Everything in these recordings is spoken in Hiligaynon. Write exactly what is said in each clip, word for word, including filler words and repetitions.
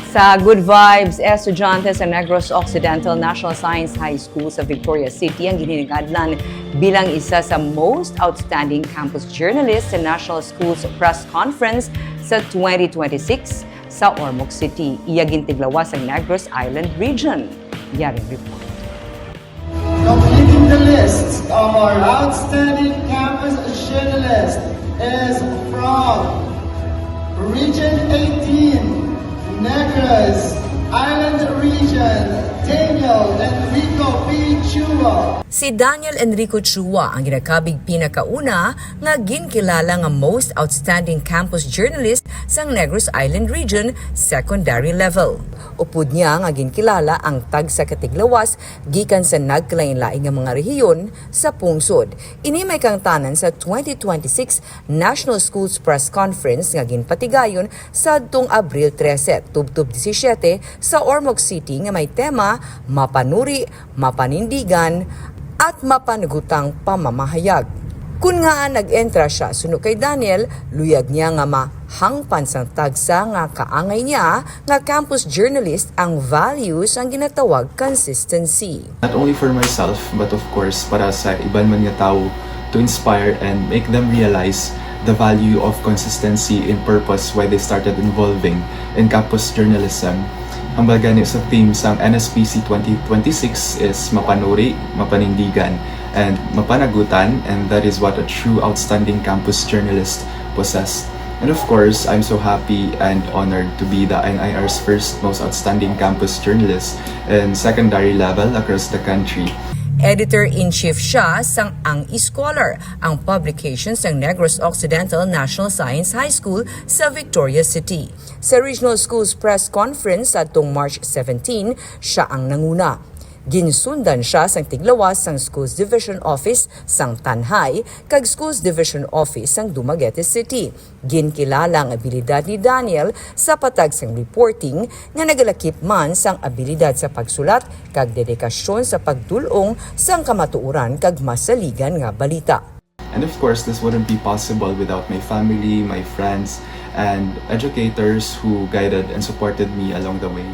Sa Good Vibes, estudyante sa Negros Occidental National Science High School sa Victoria City ang ginhingadlan bilang isa sa most outstanding campus journalist sa National Schools Press Conference sa twenty twenty-six sa Ormoc City. Iya gintiglawas ang Negros Island Region. Yaring report. Completing the list of our outstanding campus journalists is from Region eighteen, Negros Island Region, Daniel Enrico P. Chua. Si Daniel Enrico Chua ang ginakabig pinakauna nga ginkilala nga most outstanding campus journalist sang Negros Island Region secondary level. Upod niya nga ginkilala ang tagsa ka tiglawas gikan sa nagkalainlain nga mga rehiyon sa pungsod. Ini may kaangtanan sa twenty twenty-six National Schools Press Conference nga ginpatigayon sadtong Abril trese tubtob disisiete sa Ormoc City nga may tema Mapanuri, Mapanindigan, at Mapanugutang Pamamahayag. Kon ngaa nag-entra siya suno kay Daniel, luyag niya nga mahangpan sang tagsa nga kaangay niya nga campus journalist ang values ang ginatawag consistency. Not only for myself, but of course para sa iban man nga tawo, to inspire and make them realize the value of consistency in purpose, why they started involving in campus journalism. Hambal gani sa theme sang N S P C twenty twenty-six is mapanuri, mapanindigan, and mapanagutan, and that is what a true outstanding campus journalist possessed. And of course, I'm so happy and honored to be the N I R's first most outstanding campus journalist in secondary level across the country. Editor-in-Chief siya sang Ang Scholar, ang publication sang Negros Occidental National Science High School sa Victoria City. Sa Regional Schools Press Conference sadtong March seventeen, siya ang nanguna. Ginsundan siya sang tiglawas sang Schools Division Office sang Tanjay kag Schools Division Office sang Dumaguete City. Ginkilala ang abilidad ni Daniel sa patag sang reporting nga nagalakip man sang abilidad sa pagsulat kag dedikasyon sa pagdul-ong sang kamatuoran kag masaligan nga balita. And of course, this wouldn't be possible without my family, my friends, and educators who guided and supported me along the way.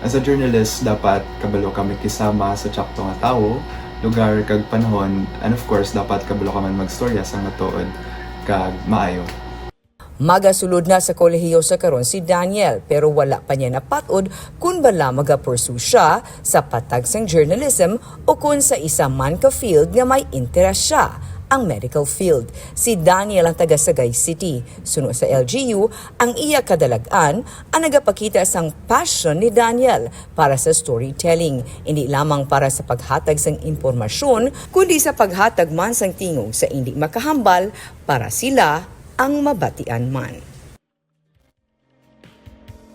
As a journalist, dapat kabalo ka makisama sa tsakto nga tawo, lugar, kag panahon, and of course, dapat kabalo ka man magstorya sa matuod kag maayo. Magasulod na sa kolehiyo sa karon si Daniel, pero wala pa niya napat-od kon bala magapursue siya sa patag sang journalism o kon sa isa man ka field nga may interes siya, ang medical field. Si Daniel ang taga Sagay City. Suno sa L G U, ang iya kadalag-an ang nagapakita sang passion ni Daniel para sa storytelling, indi lamang para sa paghatag sang impormasyon, kundi sa paghatag man sang tingog sa indi makahambal para sila ang mabatian man.